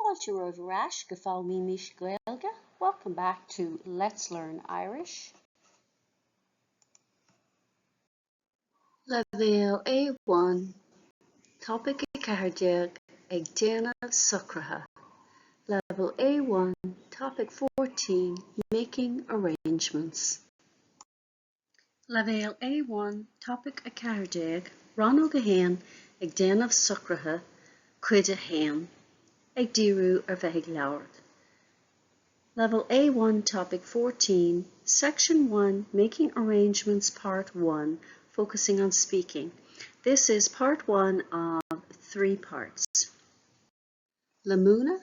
Fáilte romhaibh ar ais go Foghlaimímis Gaeilge, welcome back to Let's Learn Irish. Leibhéal A1, Topaic 14, Ag déanamh socruithe. Level A1, Topic 14, Making arrangements. Leibhéal A1, Topaic 14, Rannóg 1, Ag déanamh socruithe, Cuid 1, Ag díriú ar bheith ag labhairt. Level A1, Topic 14, Section 1, Making Arrangements Part 1, Focusing on Speaking. This is part 1 of 3 parts. Le múineadh,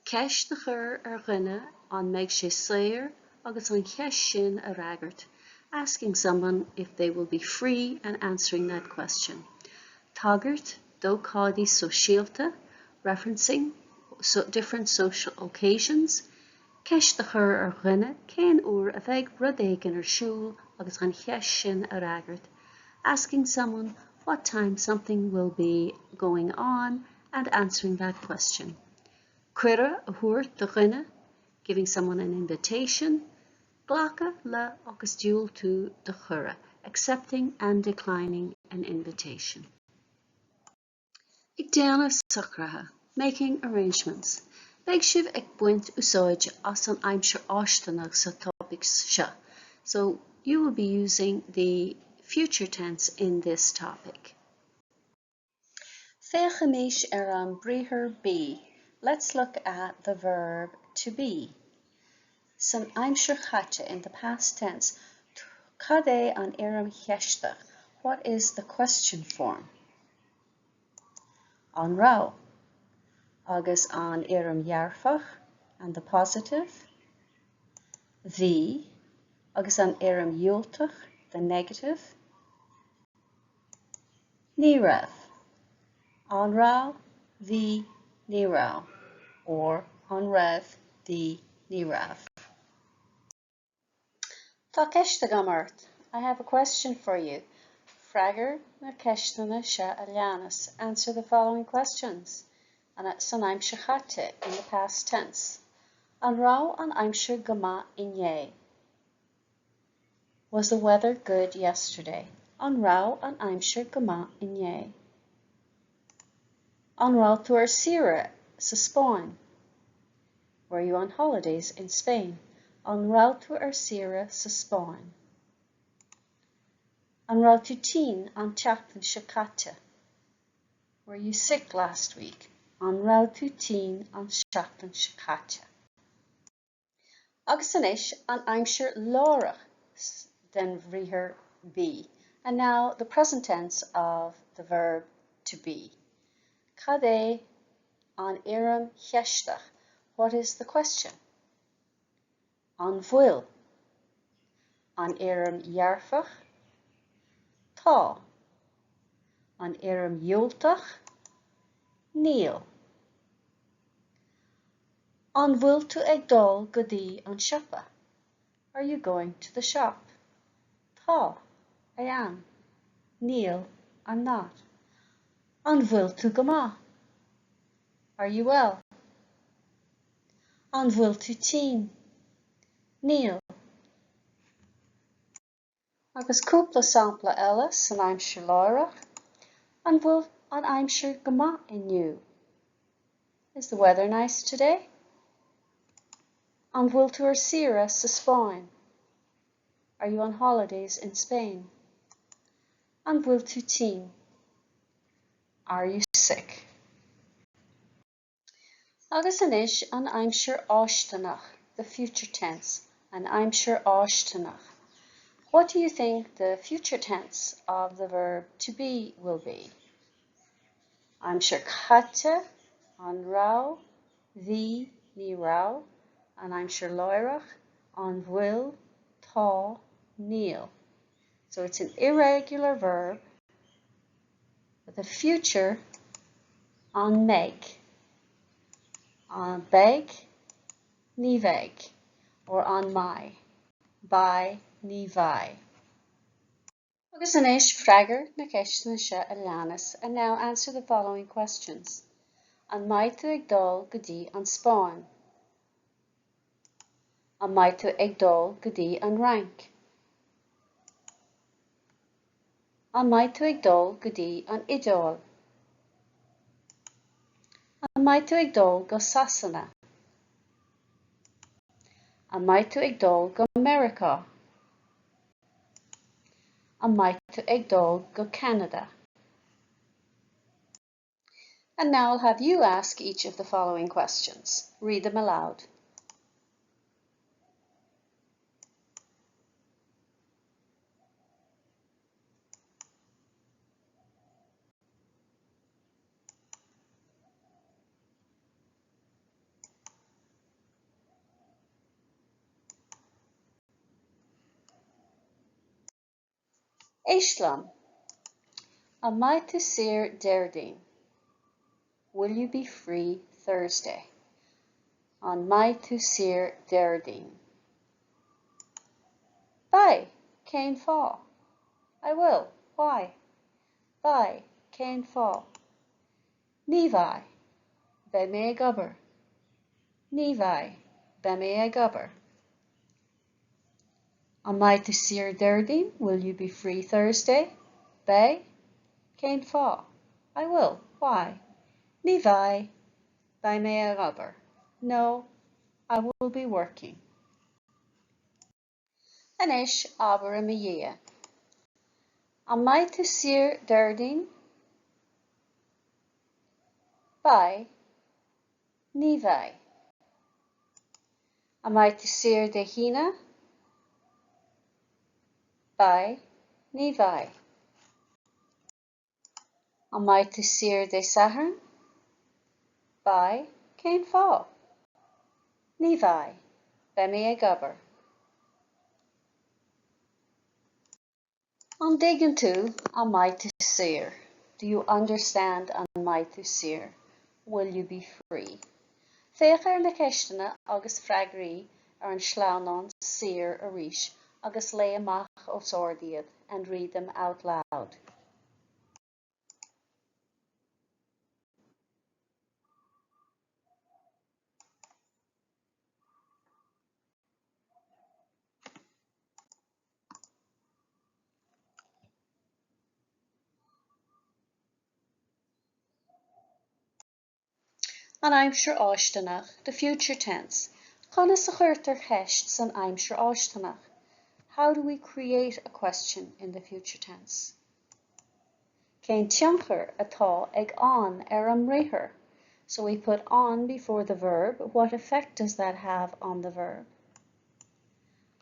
ceist a chur ar dhuine an mbeidh sé saor agus an cheist sin a fhreagairt, asking someone if they will be free and answering that question. Tagairt d'ócáidí sóisialta, referencing different social occasions, ceist a chur ar dhuine cén uair a bheidh rud éigin ar siúl agus an cheist sin a fhreagairt, asking someone what time something will be going on and answering that question. Cuireadh a thabhairt do dhuine, giving someone an invitation, glacadh le agus diúltú do chuireadh, accepting and declining an invitation. Ag déanamh socruithe, making arrangements. Beidh sibh ag baint úsáid as an aimsir fháistineach sa topaic seo, so you will be using the future tense in this topic. Féachaimis ar an briathar be, let's look at the verb to be. San aimsir chaite, in the past tense, cad é an fhoirm cheisteach, what is the question form? An raibh. Agus an fhoirm dhearfach, and the positive? Bhí. Agus an fhoirm dhiúltach, the negative? Ní raibh. An raibh, bhí, ní raibh. Or an raibh, bhí, ní raibh. Tá ceist agam ort. I have a question for you. Freagair na ceisteanna seo a leanas. Answer the following questions. San aimsir chaite, in the past tense. An raibh an aimsir go maith inné? Was the weather good yesterday? An raibh an aimsir go maith inné? An raibh tú ar saoire sa Spáinn? Were you on holidays in Spain? An raibh tú ar saoire sa Spáinn? An raibh tú tinn an tseachtain seo caite? Were you sick last week? An raibh tú tinn an tseachtain seo caite? Agus anois an aimsir láithreach den bhriathar be. And now the present tense of the verb to be. Cad é an fhoirm cheisteach? What is the question? An bhfuil? An fhoirm dhearfach? Tá. An fhoirm dhiúltach? Níl. An bhfuil tú ag dul go dtí an siopa? Are you going to the shop? Tá, I am. Níl, I'm not. An bhfuil tú go maith? Are you well? An bhfuil tú tinn? Níl. Agus cúpla sampla eile san aimsir láithreach, An bhfuil an aimsir go maith inniu? Is the weather nice today? An bhfuil tú ar saoire sa Spáinn? Are you on holidays in Spain? An bhfuil tú tinn? Are you sick? Agus anois an aimsir fháistineach, the future tense, an aimsir fháistineach. What do you think the future tense of the verb to be will be? Aimsir chaite, an raibh, bhí, ní raibh, an aimsir láithreach, an bhfuil, tá, níl. So it's an irregular verb with a future an mbeidh. An beidh, ní bheidh, or an mbeidh, beidh, ní bheidh. Agus anois freagair na ceisteanna seo a leanas and now answer the following questions. An mbeidh tú ag dul go dtí an Spáinn? An mbeidh tú ag dul go dtí an Fhrainc? An mbeidh tú ag dul go dtí an Iodáil? An mbeidh tú ag dul go Sasana? An mbeidh tú ag dul go Meiriceá? An mbeidh tú ag dul go Ceanada? And now I'll have you ask each of the following questions. Read them aloud. Éist liom. An mbeidh tú saor Déardaoin? Will you be free Thursday? An mbeidh tú saor Déardaoin? Beidh. Cén fáth? I will. Why? Beidh. Cén fáth? Ní bheidh. Beidh mé ag obair. Ní bheidh. Beidh mé ag obair. An mbeidh tú saor Déardaoin? Will you be free Thursday? Beidh. Cén fáth? I will. Why? Ní bheidh. Beidh mé ag obair. No, I will be working. Anois, abair i mo dhiaidh. An mbeidh tú saor Déardaoin? Beidh. Ní bheidh. An mbeidh tú saor Dé hAoine? Beidh. Ní bheidh. An mbeidh tú saor Dé Sathairn? Beidh. Cén fáth? Ní bheidh. Beidh mé ag obair. An dtuigeann tú an mbeidh tú saor? Do you understand an mbeidh tú saor? Will you be free? Féach ar na ceisteanna agus freagraí ar an sleamhnán saor arís agus léigh amach os ard iad and read them out loud. An aimsir fháistineach, the future tense. Conas a chuirtear ceist san aimsir fháistineach? How do we create a question in the future tense? Cén tionchar atá ag an ar an mbriathar? So we put an before the verb. What effect does that have on the verb?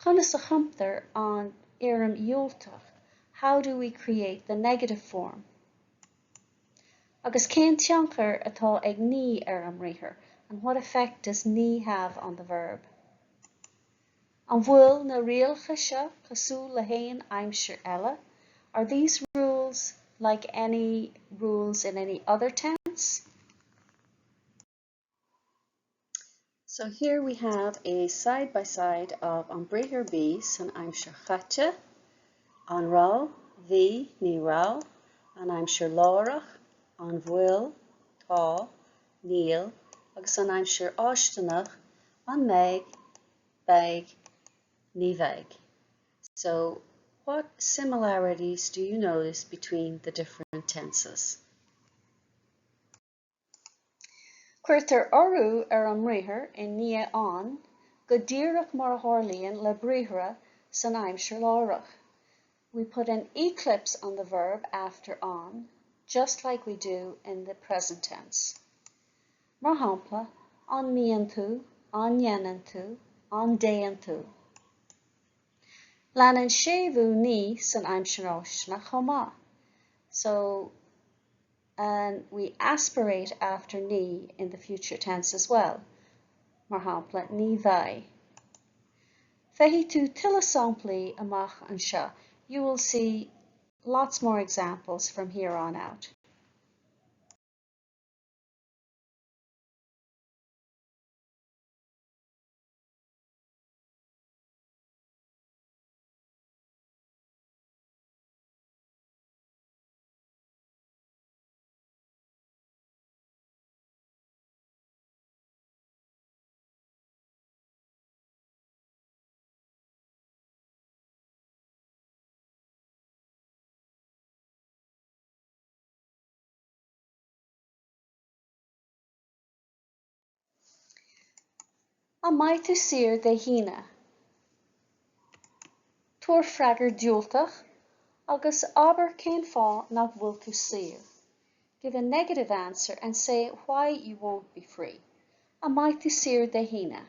Conas a chumtar an fhoirm dhiúltach? How do we create the negative form? Agus cén tionchar atá ag ní ar an mbriathar? And what effect does ní have on the verb? An bhfuil na rialacha seo cosúil le haon aimsir eile? Are these rules like any rules in any other tense? So here we have a side by side of an briathar bí san aimsir chaite, an raibh, bhí, ní raibh, an aimsir láithreach, an bhfuil, tá, níl, agus an aimsir fháistineach, an mbeidh, beidh, ní bheidh. So what similarities do you notice between the different tenses? Cuirtear urú ar an mbriathar i ndiaidh an, go díreach mar a tharlaíonn le briathra san aimsir láithreach. We put an eclipse on the verb after an, just like we do in the present tense. Mar shampla, an mbíonn tú, an ndéanann tú, an dtéann tú. Leanann séimhiú ní san aimsir fháistineach chomh maith. So, and we aspirate after ní in the future tense as well. Mar shampla, ní bheidh. Feicfidh tú tuilleadh samplaí amach anseo. You will see lots more examples from here on out. An mbeidh tú saor Dé hAoine? Tabhair freagra diúltach agus abair cén fáth nach bhfuil tú saor. Give a negative answer and say why you won't be free. An mbeidh tú saor Dé hAoine?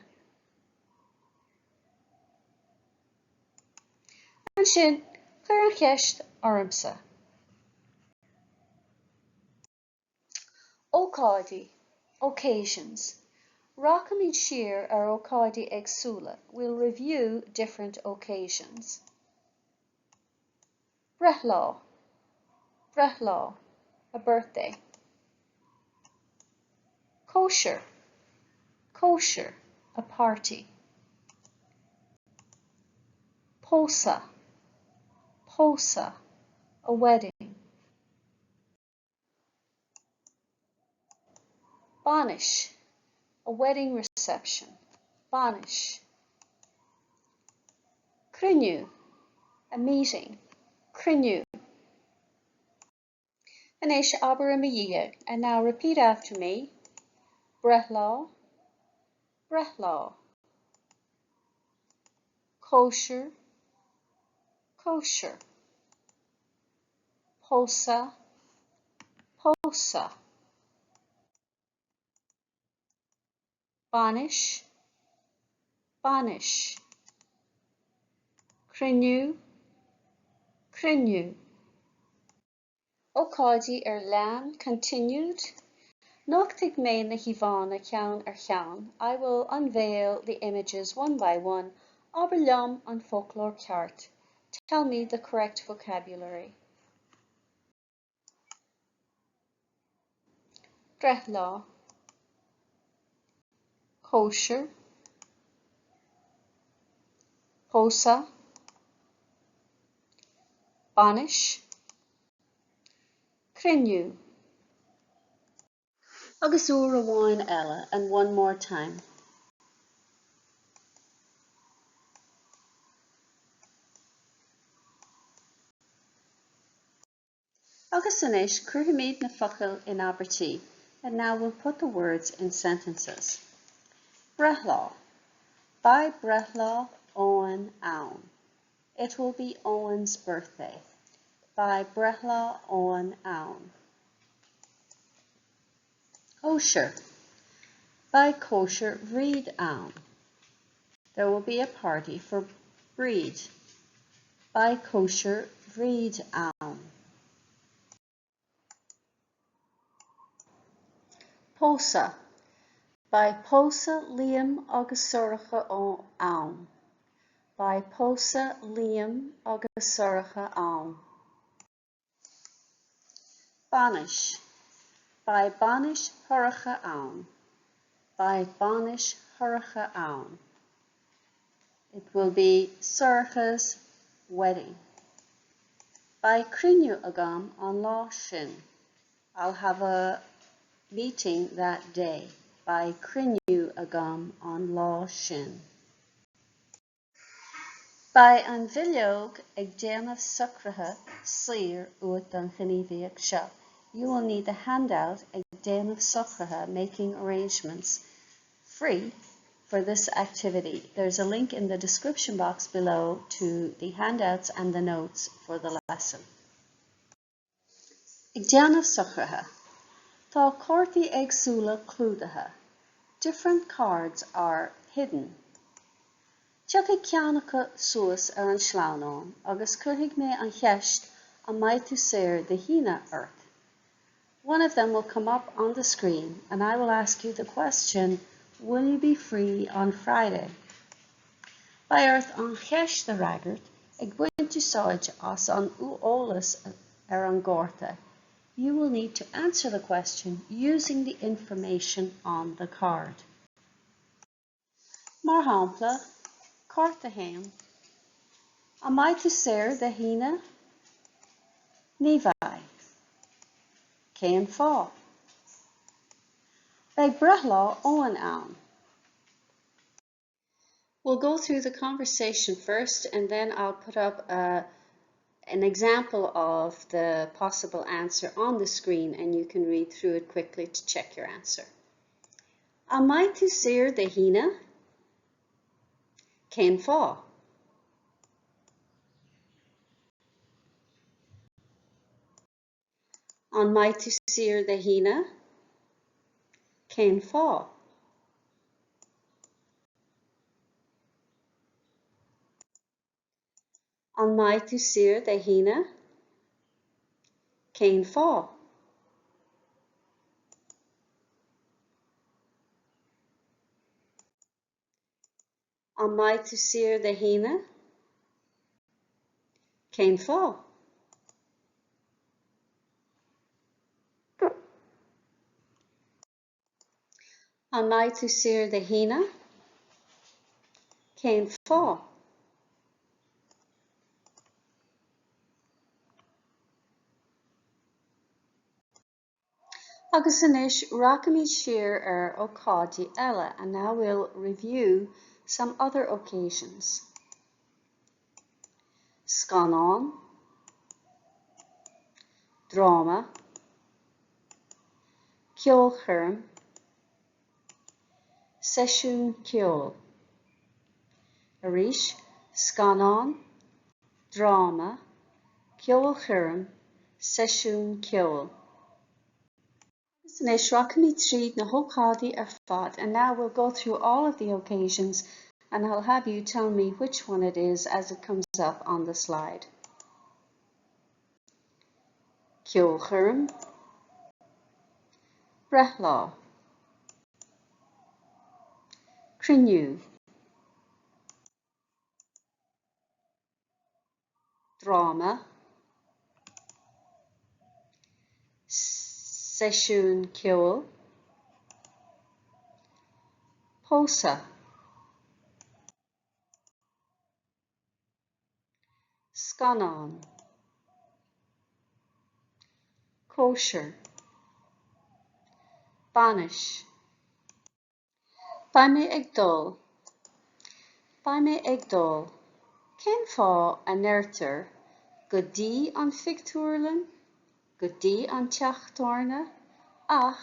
Ansin, cuir an cheist ormsa. Ócáidí, Occasions, Rachaimid siar ar ócáidí éagsúla, we'll review different occasions. Breithlá, Breithlá, a birthday. Cóisir, Cóisir, a party. Pósadh, Pósadh, a wedding. Bainis, a wedding reception, bainis. Cruinniú, a meeting, cruinniú. Anois abair i mo dhiaidh, and now repeat after me, breithlá, breithlá. Cóisir, cóisir. Pósadh, pósadh. Bainis, bainis. Cruinniú, cruinniú. Ócáidí ar lean, continued. Nochtfaidh mé na híomhánna ceann ar cheann, I will unveil the images one by one, abair liom an foclóir ceart, Tell me the correct vocabulary. Breithlá. Cóisir. Pósadh. Bainis. Cruinniú. Agus uair amháin eile, and one more time. Agus anois cuirfimid na focail in abairtí, and now we'll put the words in sentences. Breithlá. Beidh breithlá Eoin ann. It will be Eoin's birthday. Beidh breithlá Eoin ann. Cóisir. Beidh cóisir Bhríd ann. There will be a party for Bríd. Beidh cóisir Bhríd ann. Pósadh. Beidh pósadh Liam agus Sorcha ann. Beidh pósadh Liam agus Sorcha ann. Bainis. Beidh bainis Shorcha ann. Beidh bainis Shorcha ann. It will be Sorcha's wedding. Beidh cruinniú agam an lá sin. I'll have a meeting that day. Beidh cruinniú agam an lá sin. Beidh an bhileog Ag Déanamh Socruithe saor uait don ghníomhaíocht seo. You will need the handout Ag Déanamh Socruithe, Making Arrangements, free for this activity. There's a link in the description box below to the handouts and the notes for the lesson. Ag déanamh socruithe. Tá cártaí éagsúla clúdaithe. Different cards are hidden. Tiocfaidh ceann acu suas ar an sleamhnán agus cuirfidh mé an cheist 'An mbeidh tú saor Dé hAoine? ort. One of them will come up on the screen and I will ask you the question 'Will you be free on Friday? Beidh ort an cheist a fhreagairt ag baint úsáid as an eolas ar an gcárta. You will need to answer the question using the information on the card. Mar shampla, Cárta 1, An mbeidh tú saor Dé hAoine? Ní bheidh. Cén fáth? Beidh breithlá Eoin ann. We'll go through the conversation first and then I'll put up a, an example of the possible answer on the screen and you can read through it quickly to check your answer. An mbeidh tú saor Dé hAoine? Cén fáth? An mbeidh tú saor Dé hAoine? Cén fáth? An mbeidh tú saor Dé hAoine? Cén fáth? An mbeidh tú saor Dé hAoine? Cén fáth? An mbeidh tú saor Dé hAoine? Cén fáth? Agus anois rachaimid siar ar ócáidí eile and now we'll review some other occasions. Scannán, Dráma, Ceolchoirm, Seisiún ceoil. Arís, scannán, dráma, ceolchoirm, seisiún ceoil. Agus anois rachaimid tríd na hócáidí ar fad and now we'll go through all of the occasions and I'll have you tell me which one it is as it comes up on the slide. Ceolchoirm, Breithlá, Cruinniú, Dráma, Seisiún ceoil, Pósadh. Scannán. Cóisir. Bainis. Beidh mé ag dul. Beidh mé ag dul. Cén fáth a ndeirtear go dtí an phictiúrlann, go dtí an teach tábhairne, ach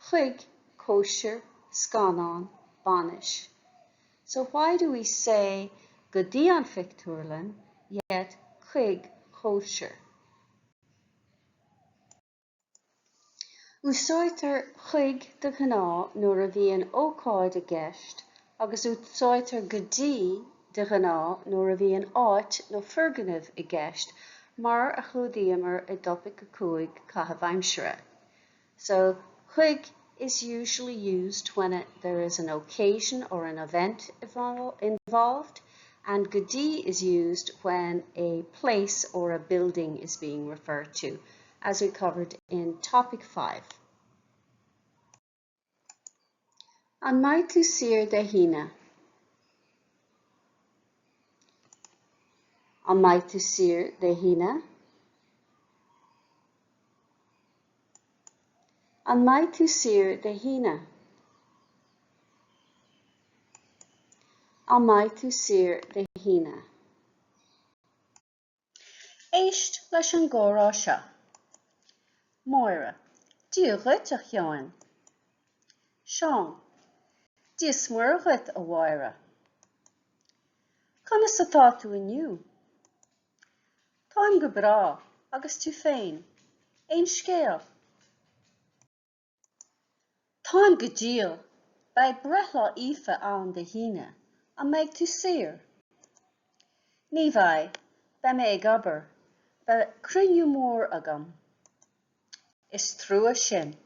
chuig cóisir, scannán, bainis? So why do we say go dtí an phictiúrlann yet chuig cóisir? Úsáidtear chuig de ghnáth nuair a bhíonn ócáid i gceist agus úsáidtear go dtí de ghnáth nuair a bhíonn áit nó foirgneamh i gceist mar a chlúdaíomar i dTopaic 5 Caitheamh Aimsire. So chuig is usually used when it, there is an occasion or an event involved and go dtí is used when a place or a building is being referred to, as we covered in topic 5. An mbeidh tú saor Dé hAoine? An mbeidh tú saor Dé hAoine? An mbeidh tú saor Dé hAoine? An mbeidh tú saor Dé hAoine? Éist leis an gcomhrá seo. Máire, Dia dhuit, a Sheáin. Seán, Dia 's Muire dhuit, a Mháire. Conas atá tú inniu? Táim go breá, agus tú féin? Aon scéal? Táim go diail. Beidh breithlá Aoife ann Dé hAoine. An mbeidh tú saor? Ní bheidh. Beidh mé ag obair. Beidh cruinniú mór agam. Is trua sin.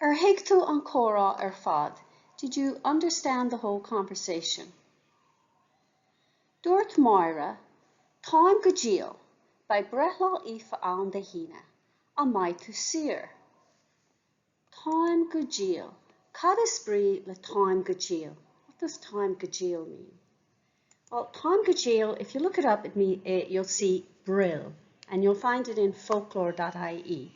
Ar thuig tú an comhrá ar fad? Did you understand the whole conversation? Dúirt Máire, Táim go diail. Beidh breithlá Aoife ann Dé hAoine. An mbeidh tú saor? Táim go diail. Cad is brí le táim go diail? What does táim go diail mean? Well, táim go diail, if you look it up, it mean, it, you'll see brill, and you'll find it in folklore.ie.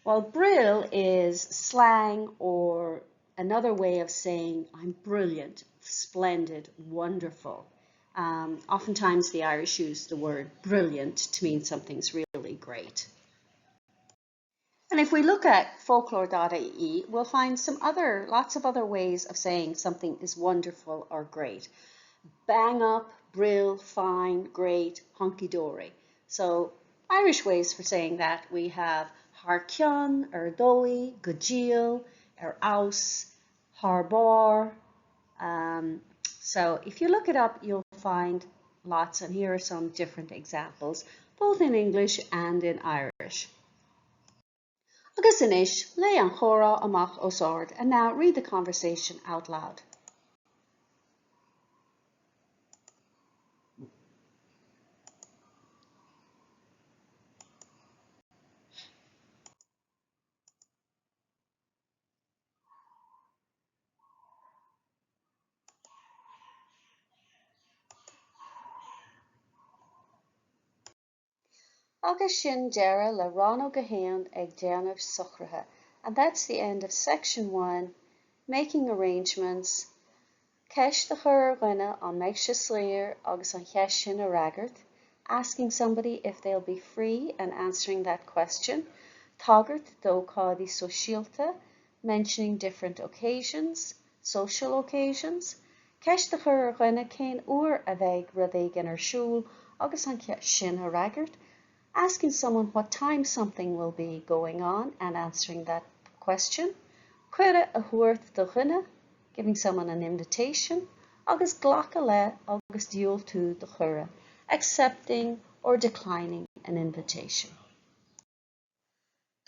Well, brill is slang or another way of saying I'm brilliant, splendid, wonderful. Um, oftentimes the Irish use the word brilliant to mean something's really great. And if we look at folklore.ie, we'll find some other, lots of other ways of saying something is wonderful or great. Bang up, brill, fine, great, hunky-dory. So Irish ways for saying that we have thar cionn, ar dóigh, go diail, ar fheabhas, thar barr. Um, so if you look it up, you'll find lots, and here are some different examples, both in English and in Irish. Agus anois, léigh an chomhrá amach os ard, and now read the conversation out loud. Agus sin deireadh le Rannóg 1 ag déanamh socruithe and that's the end of section 1, making arrangements, Ceist a chur ar dhuine an mbeidh sé saor agus an cheist sin a fhreagairt, asking somebody if they'll be free and answering that question, Tagairt d'ócáidí sóisialta, mentioning different occasions, social occasions, Ceist a chur ar dhuine cén uair a bheidh rud éigin ar siúl agus an cheist sin a fhreagairt, asking someone what time something will be going on and answering that question, Cuireadh a thabhairt do dhuine, giving someone an invitation, agus glacadh le agus diúltú do chuireadh, accepting or declining an invitation.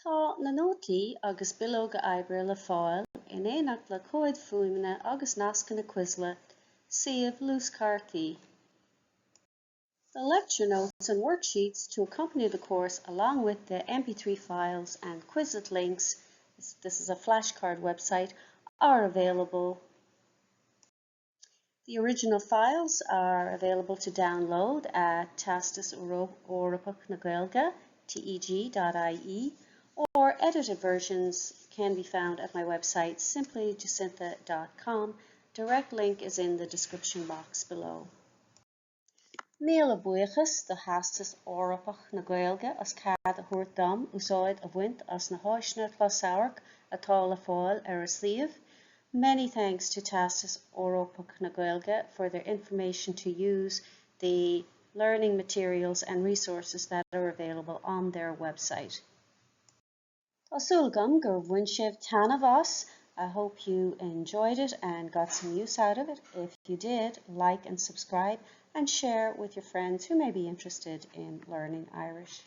Tá na nótaí agus bileoga oibre le fáil in éineacht le comhaid fuaime agus nascanna Quizlet, suíomh luaschártaí. The lecture notes and worksheets to accompany the course along with the MP3 files and Quizlet links, this is a flashcard website, are available. The original files are available to download at Teastas Eorpach na Gaeilge, teg.ie, or edited versions can be found at my website simplyjacintha.com. Direct link is in the description box below. Míle buíochas do Theastas Eorpach na Gaeilge as cead a thabhairt dom úsáid a bhaint as na háiseanna closamhairc atá le fáil ar a suíomh. Many thanks to Teastas Eorpach na Gaeilge for their information to use the learning materials and resources that are available on their website. Tá súil agam gur bhain sibh taitneamh as. I hope you enjoyed it and got some use out of it. If you did, like and subscribe and share with your friends who may be interested in learning Irish.